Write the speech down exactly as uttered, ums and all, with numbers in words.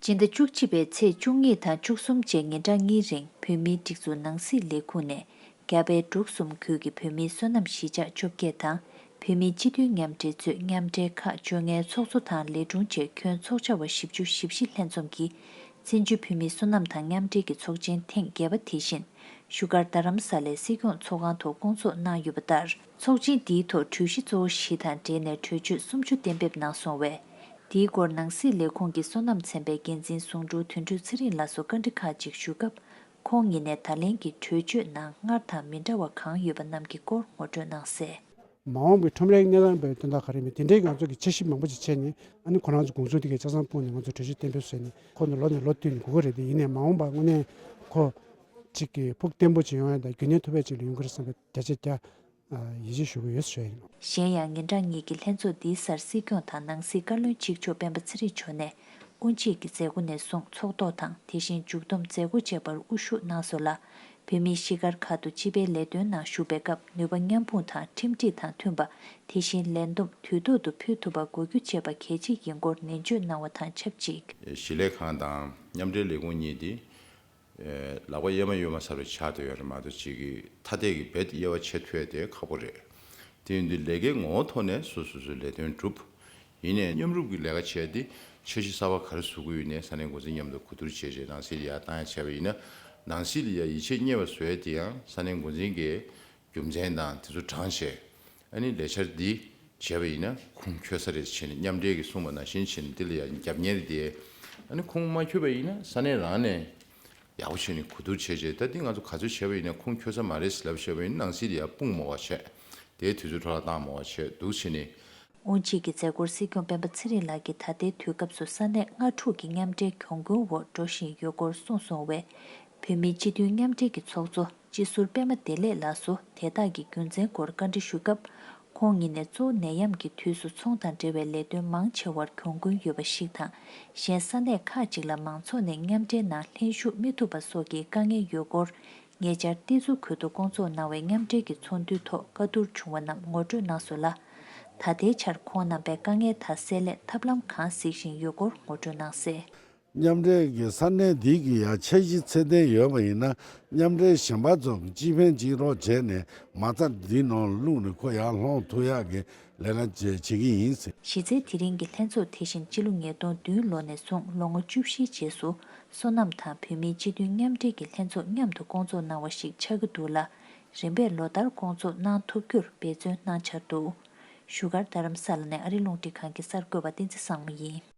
སྤྱི་ཟླ་བཅུ་གཅིག་པའི་ཚེས་བཅུ་གཉིས་དང་བཅུ་གསུམ་བཅས་ཉིན་གྲངས་གཉིས་རིང་བོད་མིའི་སྒྲིག་འཛུགས་ནང་སྲིད་ལས་ཁུངས་ནས་རྒྱ་བལ་འབྲུག་གསུམ་ཁུལ་གྱི་བོད་མིའི་སོ་ནམ་གཞིས་ཆགས་བཅོ་བརྒྱད་དང་། བོད་མིའི་སྤྱི་མཐུན་མཉམ་འབྲེལ་གཙོས་མཉམ་འབྲེལ་ཁག་བཅོ་ལྔའི་ཚོགས་གཙོ་དང་ལས་དྲུང་བཅས་ཁྱོན་ཚོགས་བཅར་བ་བཞི་བཅུ་ཞེ་བཞི་ལྷན་འཛོམས་ཀྱིས་བཙན་བྱོལ་བོད་མིའི་སོ་ནམ་དང་མཉམ་འབྲེལ་གྱི་ཚོགས་ཆེན་ཐེངས་བརྒྱད་པ་དེ་བཞིན་བཞུགས་སྒར་རྡ་རམ་ས་ལའི་སྲིད་སྐྱོང་ཚོགས་ཁང་ཐོག་བསྐོང་ཚོགས་གནང་ཡོད་པ་ལྟར། ཚོགས་ཆེན་འདིའི་ཐོག་གྲོས་གཞི་གཙོ་བོ་བཞི་དང་འབྲེལ་ནས་གྲོས་ཆོད་སུམ་ཅུ་གཏན་འབེབས་གནང་སོང་བས། འདིའི་སྐོར་ནང་སྲིད་ལས་ཁུངས་ཀྱི་སོ་ནམ་ཚན་པའི་འགན་འཛིན་ཟུང་དྲུང་དོན་གྲུབ་ཚེ་རིང་ལགས་སུ་བཀའ་འདྲི་ཁག་ཅིག་ཞུ་སྐབས། ཁོང་ཉིད་ནས་ད་ལན་གྱི་གྲོས་ཆོད་ནང་སྔར་དང་མི་འདྲ་བ་གང་ཡོད་པ་རྣམས་ཀྱི་སྐོར་ངོ་སྤྲོད་གནང་གསལ། མ་འོངས་པའི་ཁྲོམ་རའི་གནས་སྟངས་པའི་དོན་དག་ག་རེ་མེད་དེ་འདྲའི་ང་ཚོ་གི་འཆར་གཞི་མང་པོ་ཅིག་བྱས་ནས། ཨ་ནི་ཁོ་རང་ཚོ་དགོངས་ཚུལ་དེ་གའི་ཆ་ཚང་སྤུངས་ནས་ང་ཚོ་གྲོས་ཆོད་གཏན་འབེབས་བཟོས་ནས་ཁོ་ནི་ལོ་ནས་ལོ་བསྟུད་ནས་དགོས་ཀྱི་རེད་དེ། ཡིན་ནའི་མ་འོངས་པ་དངོས་གནས་ཁོ་གཅིག་གི་ཕུགས་བརྟན་པོ་ཅིག་ཡོང་ཡ་དང་རྒྱུན་གནས་ཐུབ་པ་ཅིག་ལ་ཡོང་གི་རེད་བསམ་པའི་བརྒྱ་ཆ་བརྒྱ་ཡིད་ཆེས་ཞུ་གི་ཡོད་ཞུ་ཡ་ཡིན། གཞན་ཡང་ཉིན་གྲངས་གཉིས་ཀྱི་ལྷན་ཚོགས་འདིའི་སར་སྲིད་སྐྱོང་དང་ནང་སྲིད་བཀའ་བློན་གཅིག་ལྕོགས་སྤེན་པ་ཚེ་རིང་མཆོག་ནས་དབུ་འབྱེད་ཀྱི་མཛད་སྒོ་ནས་བཟུང་ཚོགས་ཐོག་དང་དེ་བཞིན་མཇུག་བསྡོམས་མཛད་སྒོ་བཅས་པར་དབུ་བཞུགས་གནང་སོང་ལ། བོད་མིའི་གཞིས་སྒར་ཁག་ཏུ་སྤྱི་པའི་ལས་དོན་ནང་ཞུགས་པའི་སྐབས་ནུས་པ་མཉམ་སྤུངས་དང་ཁྲིམས་སྒྲིག་དང་མཐུན་པ། དེ་བཞིན་ལས་བསྡོམས་དུས་ཐོག་ཏུ་ཕུལ་ཐུབ་པ་དགོས་རྒྱུ་བཅས་པ་གལ་ཆེ་ཡིན་སྐོར་ནན་བརྗོད་གནང་བ་དང་ཆབས་ཅིག། གཞིས་ལས་ཁང་དང་མཉམ་འབྲེལ་ལས་ཁུངས་གཉིས་དེ། ལག་པ་གཡས་མ་གཡོན་མ་ཟེར་བའི་ཆ་དེ་ཡོད་རེད་མ་གཏོགས་གཅིག་གི་ཐ་དད་ཀྱི་རྦད་དེ་དབྱེ་བ་ཕྱེ་ཐུབ་ཡ་དེ་ཁག་པོ་རེད། དེ་ཡིན་དུས་ལས་ཀའི་ངོ་བོ་ཐོག་ནས་སོ་སོ་སོའི་ལས་དོན་སྒྲུབ། ཡིན་ནའི་མཉམ་རུབ་ཀྱི་ལས་ཀ་བྱས་ཏེ་འཆར་གཞི་གསར་པ་ག་རེ་བཟོ་དགོས་ཡོད་ནའི་ས་གནས་འགོ་འཛིན་མཉམ་དུ་གོ་བསྡུར་བྱས་རྗེས་ནང་སྲིད་ལ་ཡར་བཏང་ཡ་བྱས་པ་ཡིན་ན། ནང་སྲིད་ལ་ཡར་ཡིད་ཆེས་རྙེད་པ་བཟོ་ཡ་དེ་ཡང་ས་གནས་འགོ་འཛིན་གྱིས་རྒྱུ་མཚན་དང་དེ་ཚོ་དྲངས་བྱས། ཨ་ནི་ལས་འཆར་འདི་བྱས་པ་ཡིན་ན་ཁུངས་འཁྱོལ་ས་རེད་བྱས་ནས་མཉམ་འབྲེལ་གྱིས་གསུངས་པ་ནང་བཞིན་བྱས་ནས་འདི་ལ་ཡང་རྒྱབ་གཉེར་དེ། ཨ་ནི་ཁུངས་མ་འཁྱོལ་བ་ཡིན་ན་ས་གནས་རང་ནས་ཡག་པོ་བྱས་ནས་གོ་བསྡུར་བྱས་རྗེས་ད་འདི་ང་ཚོ་ག་ཚོད་བྱས་པ་ཡིན་ན་ཁུངས་འཁྱོལ་ས་མ་རེད་ཟེར་ལབ་བྱས་པ་ཡིན་ན་ནང་སྲིད་ལ་ཡང་སྤུངས་མ་བ་བྱས། དེའི་དུས་ཚོད་འཕྲོ་བརླག་བཏང་མ་བ་བྱས་འདུག་བྱས་ནས། དབུ་འབྱེད་ཀྱི་མཛད་སྒོར་སྲིད་སྐྱོང་སྤེན་པ་ཚེ་རིང་ལགས་ཀྱིས་ད་ལྟའི་དུས་སྐབས་སུ་ས་གནས་ལྔ་དྲུག་གི་མཉམ་འབྲེལ་གྱོང་གུན་འོག་འགྲོ་བཞིན་ཡོད་སྐོར་གསུངས་སོང་བས། བོད་མིའི་སྤྱི་མཐུན་མཉམ་འབྲེལ་གྱི་ཚོགས་གཙོ་སྤྱི་ཟུར་པད་མ་བདེ་ལེགས་ལགས་སུ་དེ་དག་གི་རྒྱུ་མཚན་སྐོར་བཀའ་འདྲི་ཞུ་སྐབས། ཁོང་ཉིད་ནས་གཙོ་བོ་ནད་ཡམས་ཀྱི་དུས་སུ་ཚོང་དང་འབྲེལ་བའི་ལས་དོན་མང་ཆེ་བར་གྱོང་གུན་ཡོད་པ་ཞིག་དང་། གཞན་ས་གནས་ཁག་ཅིག་ལ་མང་ཚོགས་ནས་མཉམ་འབྲེལ་ནང་ལྷན་ཞུགས་མི་ཐུབ་པ་སོགས་ཀྱི་དཀའ་ངལ་ཡོད་སྐོར། ཉེ་ཆར་ཏི་ཛུ་ཁུལ་དུ་བསྐོང་ཚོགས་གནང་བའི་མཉམ་འབྲེལ་གྱི་ཚོགས་འདུའི་ཐོག་བཀའ་བསྡུར་བྱུང་བ་རྣམས་ངོ་སྤྲོད་གནང་སོང་ལ། ད་ལྟའི་ཆར་ཁོང་རྣམ་པས་དཀའ་ངལ་དག་སེལ་སླད་ཐབས་ལམ་གང་གཟིགས་བཞིན་ཡོད་སྐོར་ངོ་སྤྲོད་གནང་གསལ། མཉམ་འབྲེལ་གྱི་ས་གནས་འདི་གི་ཡང་འཆར་གཞི་ཚད་ལྡན་ཡོད་པ་ཡིན་ན། མཉམ་འབྲེལ་གཞན་པ་ཚོ་གཅིག་ཕན་གཅིག་གྲོགས་བྱས་ནས་མ་རྩ་འདི་ནང་བླུགས་ནས་ཁོ་ཡར་སློང་ཐུབ་ཡག་གི་ལས་ཀ་བྱེད་བྱེད་ཀྱི་ཡིན་ཟེར། གཞི་རྩའི་དེ་རིང་གི་ལྷན་ཚོགས་དེ་བཞིན་སྤྱི་ལོ་ཉིས་སྟོང་བདུན་ལོ་ནས་བཟུང་ལོ་ངོ་བཅུ་བཞིའི་རྗེས་སུ། སོ་ནམ་དང་བོད་མིའི་སྤྱི་མཐུན་མཉམ་འབྲེལ་གྱི་ལྷན་ཚོགས་མཉམ་དུ་བསྐོང་ཚོགས་གནང་བ་ཞིག་ཆགས་ཀྱི་འདུག་ལ། རིམ་པས་ལོ་ལྟར་བསྐོང་ཚོགས་གནང་ཐུབ་རྒྱུར་འབད་བརྩོན་གནང་འཆར་འདུག། བཞུགས་སྒར་རྡ་རམ་ས་ལ་ནས་ཨ་རི་རླུང་འཕྲིན་ཁང་གི་གསར་འགོད་པ་བསྟན་འཛིན་བཟང་མོ་ཡིན།